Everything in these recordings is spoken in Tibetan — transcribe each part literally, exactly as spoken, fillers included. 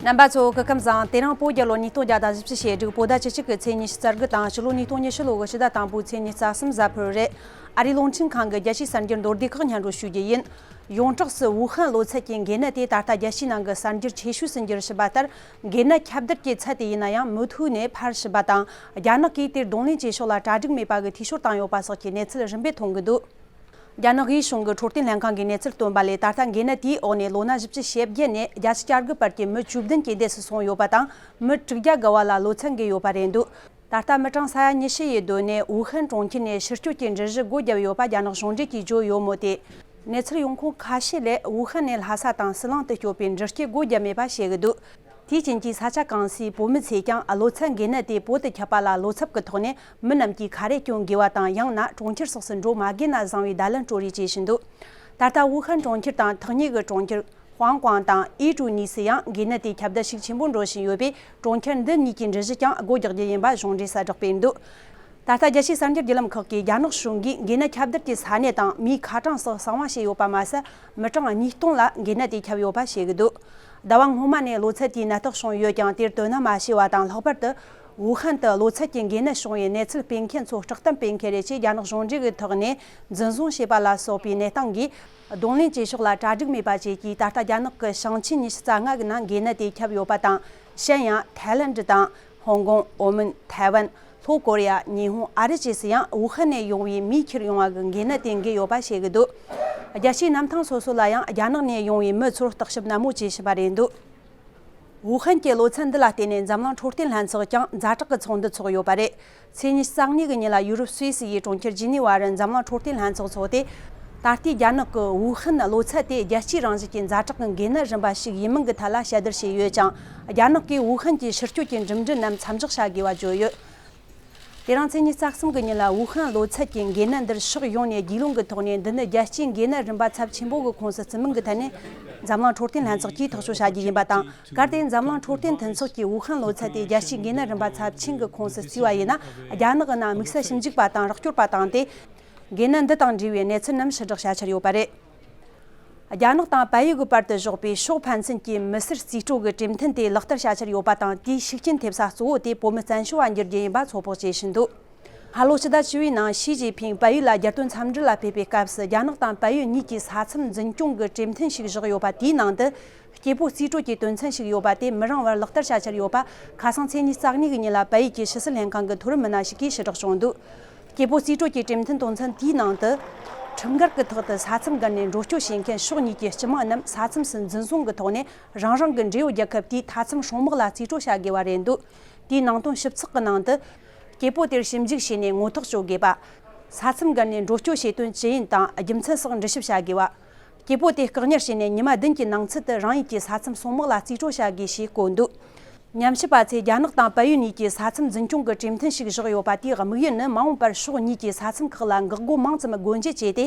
རྣམ་པ་ཚོ་སྐུ་ཁམས་བཟང་། དེ་རིང་བོད་རྒྱལ་ལོ་ཉིས་སྟོང་བརྒྱ་དང་བཞི་བཅུ་ཞེ་དྲུག་བོད་ཟླ་བཅུ་གཅིག་གི་ཚེས་ཉི་ཤུ་རྩ་དགུ་དང་ཕྱི་ལོ་ཉིས་སྟོང་ཉི་ཤུ་ལོ་གི་ཕྱི་ཟླ་དང་པོའི་ཚེས་ཉི་ཤུ་རྩ་གསུམ་གཟའ་ཕུར་བུ་རེད། ཨ་རིའི་རླུང་འཕྲིན་ཁང་གི་རྒྱལ་སྤྱིའི་གསར་འགྱུར་མདོར་བསྡུས་ཁག་སྙན་སྒྲོན་ཞུ་རྒྱུ་ཡིན། ཡོངས་གྲགས་སུ་ཝུ་ཧན་གློ་ཚད་ཀྱི་འགོས་ནད་དེ་ད་ལྟ་རྒྱལ་སྤྱིའི་ནང་གི་གསར་འགྱུར་ཆེ་ཤོས་སུ་འགྱུར་བཞིན་པ་ལྟར། འགོས་ནད་ཁྱབ་གདལ་གྱི་ཚད་དེ་ཡིན་ན་ཡང་མུ་མཐུད་ནས་འཕར་བཞིན་པ་དང་། རྒྱ་ནག་གིས་དེར་གདོང་ལེན་བྱེད་ཕྱོགས་ལ་གྲ་སྒྲིག་མེད་པ་གི་འཐུས་ཤོར་བཏང་ཡོད་པ་སོགས་ཀྱི་གནས་ཚུལ་རིམ་པས་ཐོན་གྱི་འདུག། རྒྱ་ནག་དབུས་གཞུང་གི་འཕྲོད་བསྟེན་ལྷན་ཁང་གིས་གནས་ཚུལ་བཏོན་པ་ལས། ད་ལྟ་འགོས་ནད་དེའི་འོག་ནས་ལོ་ན་བཞི་བཅུ་ཞེ་བརྒྱད་ནས་བརྒྱད་ཅུ་གྱ་དགུ་བར་གྱི་མི་བཅུ་བདུན་གྱི་སྡེ་སུ་སོང་ཡོད་པ་དང་། མི་དྲུག་བརྒྱ་བརྒལ་བ་ལ་གློ་ཚད་འགོས་ཡོད་པ་རེད་འདུག། ད་ལྟ་མི་གྲངས་ས་ཡ་ཉི་ཤུ་ཡི་སྡོད་གནས་ཝུ་ཧན་གྲོང་ཁྱེར་ནས་ཕྱིར་སྐྱོད་ཀྱི་འགྲུལ་བཞུད་སྒོ་བརྒྱབ་ཡོད་པ་རྒྱ་ནག་གཞུང་འབྲེལ་གྱིས་བརྗོད་ཡོད་མོད་དེ། གནས་ཚུལ་ཡོང་ཁུངས་ཁ་ཤས་ལས་ཝུ་ཧན་ནས་ལྷ་ས་དང་ཟི་ལིང་དུ་སྐྱོད་པའི་འགྲུལ་སྐྱེལ་སྒོ་བརྒྱབ་མེད་པ་བཤད་ཀྱི་འདུག། དེའི་རྐྱེན་གྱིས་ས་ཆ་གང་སའི་བོད་མི་ཚོས་ཀྱང་གློ་ཚད་འགོས་ནད་དེ་བོད་དུ་ཁྱབ་པ་ལ་བློ་འཚབ་ཀྱི་ཐོག་ནས་མི་རྣམས་ཀྱིས་ཁ་རས་གྱོན་དགོས་པ་དང་། ཡང་ན་གྲོང་ཁྱེར་སོགས་སུ་འགྲོ་མ་དགོས་ན་བཟང་བའི་བརྡ་ལན་སྤྲོད་རེས་བྱེད་བཞིན་འདུག། ད་ལྟ་ཝུ་ཧན་གྲོང་ཁྱེར་དང་ཐག་ཉེ་གི་གྲོང་ཁྱེར་ཧུའང་ཀོང་དང་ཨི་ཀྲུའུ་གཉིས་སུ་ཡང་འགོས་ནད་དེ་ཁྱབ་གདལ་ཤུགས་ཆེན་པོ་འགྲོ་བཞིན་ཡོད་པས། གྲོང་ཁྱེར་འདི་གཉིས་ཀྱི་འགྲུལ་བཞུད་ཀྱང་སྒོ་རྒྱག་རྒྱུ་ཡིན་པ་གཞུང་འབྲེལ་གསལ་བསྒྲགས་སྤེལ་འདུག། ད་ལྟ་རྒྱལ་སྤྱིའི་གསར་འགྱུར་བརྒྱུད་ལམ་ཁག་གིས་རྒྱ་ནག་གཞུང་གིས་འགོས་ནད་ཁྱབ་གདལ་གྱི་ས་གནས་དང་མིའི་ཁ་གྲངས་སོགས་གསང་བ་བྱས་ཡོད་པ་མ་ཟད། མི་གྲངས་ཉིས་སྟོང་ལ་འགོས་ནད་དེ་ཁྱབ་ཡོད་པ་བཤད་ཀྱི་འདུག། ཟླ་བ་སྔོན་མ་ནས་གློ་ཚད་དེའི་ནད་རྟགས་བྱུང་ཡོད་ཀྱང་། དེར་དོ་སྣང་མ་བྱས་པ་དང་། ལྷག་པར་དུ་ཝུ་ཧན་དུ་གློ་ཚད་ཀྱི་འགོས་ནད་བྱུང་བའི་གནས་ཚུལ་སྤེལ་མཁན་ཚོ་སྐྲག་གཏམ་སྤེལ་མཁན་རེད་ཅེས་རྒྱ་ནག་གཞུང་འབྲེལ་གྱི་ཐོག་ནས་འཛིན་བཟུང་བྱས་པ་ལ་སོགས་པའི་གནས་སྟངས་ཀྱིས། གདོང་ལེན་བྱེད་ཕྱོགས་ལ་གྲ་སྒྲིག་མེད་པ་བཅས་ཀྱིས། ད་ལྟ་རྒྱ་ནག་གི་ཞིང་ཆེན་ཉི་ཤུ་རྩ་ལྔ་གི་ནང་འགོས་ནད་དེ་ཁྱབ་ཡོད་པ་དང་། གཞན་ཡང་ཐའི་ལེན་ཌི་དང་། ཧོང་ཀོང་། ཨོ་མན། ཐའེ་ཝན། ལྷོ་ཀོ་རི་ཡ། ཉི་ཧོང་། ཨ་རི་བཅས་སུ་ཡང་ཝུ་ཧན་ནས་ཡོང་བའི་མིས་ཁྱེར་ཡོང་བ་གི་འགོས་ནད་དེ་འགོས་ཡོད་པ་བཤད་ཀྱི་འདུག། རྒྱལ་སྤྱིའི་གནམ་ཐང་སོ་སོ་ལ་ཡང་རྒྱ་ནག་ནས་ཡོང་བའི་མི་ཚོར་བརྟག་ཞིབ་ནན་མོ་བྱེད་བཞིན་པ་རེད་འདུག། ཝུ་ཧན་གྱི་གློ་ཚད་འདི་ལ་བརྟེན་ནས་འཛམ་གླིང་འཕྲོད་བསྟེན་ལྷན་ཚོགས་ཀྱང་ཛ་དྲག་གི་ཚོགས་འདུ་འཚོགས་ཡོད་པ་རེད། ཚེས་ཉི་ཤུ་རྩ་གཉིས་ཀྱི་ཉིན་ལ་ཡུ་རོབ་སུད་སི་ཡི་གྲོང་ཁྱེར་ཇི་ནི་ཝ་རུ་འཛམ་གླིང་འཕྲོད་བསྟེན་ལྷན་ཚོགས་འཚོགས་ཏེ། ད་ལྟའི་རྒྱ་ནག་གི་ཝུ་ཧན་གློ་ཚད་དེ་རྒྱལ་སྤྱིའི་རང་བཞིན་གྱི་ཛ་དྲག་གི་འགོས་ནད་རིམ་པ་ཞིག་ཡིན་མིན་གྱི་ཐད་ལ་དཔྱད་བསྡུར་བྱས་ཡོད་ཅིང་། རྒྱ་ནག་གིས་ཝུ་ཧན་གྱི་ཕྱིར་སྐྱོད་ཀྱི་འགྲིམ་འགྲུལ་རྣམས་མཚམས་འཇོག་བྱ་དགོས་པ་བརྗོད་ཡོད། དེ་རིང་ཚེས་ཉི་ཤུ་རྩ་གསུམ་གྱི་ཉིན་ལ་ཝུ་ཧན་གློ་ཚད་ཀྱི་འགོས་ནད་འདིར་ཕྱོགས་ཡོངས་ནས་རྒྱུས་ལོན་གྱི་ཐོག་ནས། འདི་ནི་རྒྱལ་སྤྱིའི་འགོས་ནད་རིམ་པ་ཚབས་ཆེན་པོ་གི་ཁོངས་སུ་བརྩི་མིན་གྱི་ཐད་ནས་འཛམ་གླིང་འཕྲོད་བསྟེན་ལྷན་ཚོགས་ཀྱིས་ཐག་གཅོད་བྱ་རྒྱུ་ཡིན་པ་དང་། གལ་ཏེ་འཛམ་གླིང་འཕྲོད་བསྟེན་མཐུན་ཚོགས་ཀྱིས་ཝུ་ཧན་གློ་ཚད་དེ་རྒྱལ་སྤྱིའི་འགོས་ནད་རིམ་པ་ཚབས་ཆེན་གྱི་ཁོངས་སུ་བརྩིས་པ་ཡིན་ན། རྒྱ་ནག་གི་ནང་དམིགས་བསལ་ཞིབ་འཇུག་པ་དང་རོགས་སྐྱོར་པ་བཏང་སྟེ། འགོས་ནད་འདི་དང་འབྲེལ་བའི་གནས་ཚུལ་རྣམས་ཕྱིར་བསྒྲགས་བྱ་འཆར་ཡོད་པ་རེད། རྒྱ་ནག་དང་བལ་ཡུལ་གྱི་བར་དུ་བཞག་པའི་ཕྱོགས་ཕན་ཚུན་གྱི་མི་སེར་རྩིས་སྤྲོད་ཀྱི་གྲོས་མཐུན་དེ་ལག་བསྟར་བྱ་འཆར་ཡོད་པ་དང་། དེའི་ཤུགས་རྐྱེན་ཐེབས་ས་གཙོ་བོ་དེ་བོད་མི་བཙན་བྱོལ་བ་འགྱུར་རྒྱུ་ཡིན་པ་ཚོད་དཔག་བྱེད་བཞིན་འདུག། སྔ་ལོ་ཕྱི་ཟླ་བཅུ་པའི་ནང་ཞི་ཅིན་ཕིང་བལ་ཡུལ་ལ་རྒྱལ་དོན་འཚམས་འདྲི་ལ་ཕེབས་པའི་སྐབས་སུ། རྒྱ་ནག་དང་བལ་ཡུལ་གཉིས་ཀྱིས་ས་མཚམས་འཛིན་སྐྱོང་གི་གྲོས་མཐུན་ཞིག་བཞག་ཡོད་པ། དེའི་ནང་དུ་སྐྱེ་བོ་རྩིས་སྤྲོད་ཀྱི་དོན་ཚན་ཞིག་ཡོད་པ་དེ་མི་རིང་བར་ལག་བསྟར་བྱ་འཆར་ཡོད་པ། ཁ་སང་ཚེས་ཉི་ཤུ་རྩ་གཉིས་ཀྱི་ཉིན་ལ་བལ་ཡུལ་གྱི་ཕྱི་སྲིད་ལྷན་ཁང་གི་མཐོ་རིམ་མི་སྣ་ཞིག་གིས་ཞུ་དག་བྱུང་འདུག། སྐྱེ་བོ་རྩིས་སྤྲོད་ཀྱི་གྲོས་མཐུན་དོན་ཚན་དེའི་ནང་དུ། ཁྲིམས་འགལ་གྱི་ཐོག་ཏུ་ས་མཚམས་བརྒལ་ནས་འགྲོ་སྐྱོད་བྱེད་མཁན་ཕྱོགས་གཉིས་ཀྱི་སྤྱི་དམངས་རྣམས་ས་མཚམས་སུ་འཛིན་བཟུང་གི་ཐོག་ནས། རང་རང་གི་འབྲེལ་ཡོད་རྒྱལ་ཁབ་དེའི་མཐའ་མཚམས་སྲུང་དམག་ལ་རྩིས་སྤྲོད་བྱ་དགོས་པ་རེད་འདུག། དེའི་ནང་དོན་ཞིབ་ཚགས་ཀྱི་ནང་དུ། སྐྱེ་བོ་དེར་ཞིབ་འཇུག་བྱས་ནས་ངོ་ཐག་གཅོད་དགོས་པ། ས་མཚམས་བརྒལ་ནས་འགྲོ་སྐྱོད་བྱེད་དོན་ཅི་ཡིན་དང་། རྒྱུ་མཚན་སོགས་འགྲེལ་བཤད་བྱ་དགོས་པ། སྐྱེ་བོ་དེ་བཀག་ཉར་བྱས་ནས་ཉི་མ་བདུན་གྱི་ནང་ཚུད་དུ་རང་ཉིད་ཀྱི་ས་མཚམས་སྲུང་དམག་ལ་རྩིས་སྤྲོད་བྱ་དགོས་ཞེས་བཀོད་འདུག། ཉམས་ཞིབ་པ་ཚོས་རྒྱ་ནག་དང་བལ་ཡུལ་གཉིས་ཀྱིས་ས་མཚམས་འཛིན་སྐྱོང་གི་གྲོས་མཐུན་ཞིག་བཞག་ཡོད་པ་དེའི་དམིགས་ཡུལ་ནི། མ་འོངས་པར་ཕྱོགས་གཉིས་ཀྱིས་ས་མཚམས་ཁག་ལ་འགག་སྒོ་མང་ཙམ་སྒོ་འབྱེད་བྱས་ཏེ།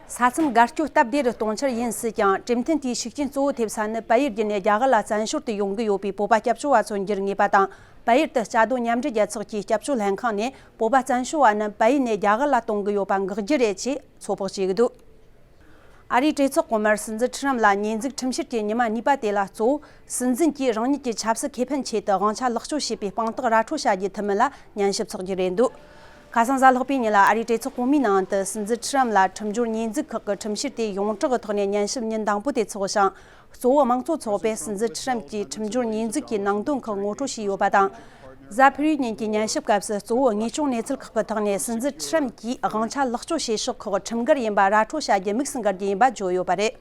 ས་མཚམས་བརྒལ་སྐྱོད་སྟབས་བདེ་རུ་གཏོང་ཆེད་ཡིན་སྲིད་ཀྱང་། གྲོས་མཐུན་དེའི་ཤུགས་རྐྱེན་གཙོ་བོ་ཐེབས་ས་ནི་བལ་ཡུལ་བརྒྱུད་ནས་རྒྱ་གར་ལ་བཙན་བྱོལ་དུ་ཡོང་གི་ཡོད་པའི་བོད་པ་སྐྱབས་བཅོལ་བ་ཚོ་འགྱུར་ངེས་པ་དང་། བལ་ཡུལ་དུ་རྒྱ་རྡོ་མཉམ་འབྲེལ་རྒྱལ་ཚོགས་ཀྱི་སྐྱབས་བཅོལ་ལྷན་ཁང་ནས་བོད་པ་བཙན་བྱོལ་བ་རྣམས་བལ་ཡུལ་ནས་རྒྱ་གར་ལ་གཏོང་གི་ཡོད་པ་འགག་རྒྱུ་རེད་ཅེས་ཚོད་དཔག་བྱེད་ཀྱི་འདུག། ཨ་རིའི་གྲོས་ཚོགས་གོང་མར་སྲིད་འཛིན་ཁྲི་རམ་ལ་ཉེས་འཛུགས་ཁྲིམས་བཤེར་གྱི་ཉི་མ་གཉིས་པ་དེ་ལ་གཙོ་བོ། སྲིད་འཛིན་གྱིས་རང་ཉིད་ཀྱི་ཆབ་སྲིད་ཁེ་ཕན་ཆེད་དུ་དབང་ཆ་ལེགས་བཅོས་བྱས་པའི་དཔང་རྟགས་ར་འཕྲོད་བྱ་རྒྱུའི་ཐུན་མིན་ལ་ཉན་ཞིབ་ཚོགས་རྒྱུ་རེད་འདུག། ཁ་སང་གཟའ་ལྷག་པའི་ཉིན་ལ་ཨ་རིའི་གྲོས་ཚོགས་གོང་མའི་ནང་དུ། སྲིད་འཛིན་ཁྲི་རམ་ལ་ཁྲིམས་སྦྱོར་ཉེས་འཛུགས་ཁག་གི་ཁྲིམས་བཤེར་དེ་ཡོངས་གྲགས་ཀྱི་ཐོག་ནས་ཉན་ཞིབ་ཉིན་དང་པོ་དེ་འཚོགས་ཤིང་། གཙོ་བོ་དམངས་གཙོ་ཚོགས་པས་སྲིད་འཛིན་ཁྲི་རམ་གྱིས་ཁྲིམས་སྦྱོར་ཉེས་འཛུགས་ཀྱི་ནང་དོན་ཁག་ངོ་སྤྲོད་བྱས་ཡོད་པ་དང་། གཟའ་ཕུར་བུའི་ཉིན་གྱི་ཉན་ཞིབ་སྐབས་སུ། གཙོ་བོ་དངོས་སྦྱོང་གནས་ཚུལ་ཁག་གི་ཐོག་ནས་སྲིད་འཛིན་ཁྲི་རམ་གྱིས་དབང་ཆ་ལེགས་བཅོས་བྱེད་ཕྱོགས་ཁག་ཁྲིམས་འགལ་ཡིན་པ་ར་འཕྲོད་བྱ་རྒྱུ་དམིགས་སུ་འགལ་རྒྱུ་ཡིན་པ་བརྗོད་ཡོད་པ་རེད།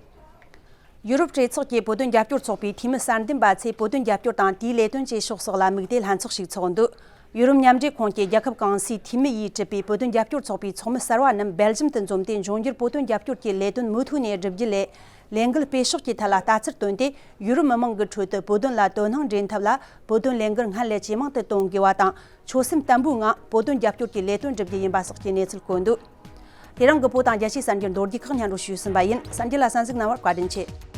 ཡུ་རོབ་གྲོས་ཚོགས་ཀྱི་བོད་དོན་རྒྱབ་སྐྱོར་ཚོགས་པའི་འཐུས་མི་གསར་འདེམས་པ་ཚོས་བོད་དོན་རྒྱབ་སྐྱོར་དང་དེའི་ལས་དོན་བྱེད་ཕྱོགས་སོགས་ལ་དམིགས་ཏེ་ལྷན་ཚོགས་ཤིག་འཚོགས་འདུག། ཡུ་རོབ་མཉམ་འབྲེལ་ཁོངས་ཀྱི་རྒྱལ་ཁབ་གང་སའི་འཐུས་མི་ཡིས་གྲུབ་པའི་བོད་དོན་རྒྱབ་སྐྱོར་ཚོགས་པའི་ཚོགས་མི་གསར་བ་རྣམས་སྦེལ་ཇམ་དུ་འཛོམས་ཏེ། འབྱུང་འགྱུར་བོད་དོན་རྒྱབ་སྐྱོར་གྱི་ལས་དོན་མུ་མཐུད་ནས་བསྒྲུབ་རྒྱུ་ལས། ལས་འགུལ་སྤེལ་ཕྱོགས་ཀྱི་ཐད་ལ་ལྟ་ཚུལ་བཏོན་ཏེ། ཡུ་རོབ་མི་མང་གི་ཁྲོད་དུ་བོད་དོན་ལ་དོ་སྣང་འདྲེན་ཐབས་ལ་བོད་དོན་ལས་འགུལ་སྔར་ལས་ཇེ་མང་དུ་གཏོང་དགོས་པ་དང་། ཆོད་སེམས་བརྟན་པོའི་ངང་བོད་དོན་རྒྱབ་སྐྱོར་གྱི་ལས་དོན་བསྒྲུབ་རྒྱུ་ཡིན་པ་སོགས་ཀྱི་གནས་ཚུལ་བཀོད་འདུག། དེ་རིང་གི་བོད་དང་རྒྱལ་སྤྱིའི་གསར་འགྱུར་མདོར་བསྡུས་ཁག་སྙན་སྒྲོན་ཞུས་ཟིན་པ་ཡིན། གསར་འགྱུར་ལ་གསན་གཟིགས་གནང་བར་བཀའ་དྲིན་ཆེ།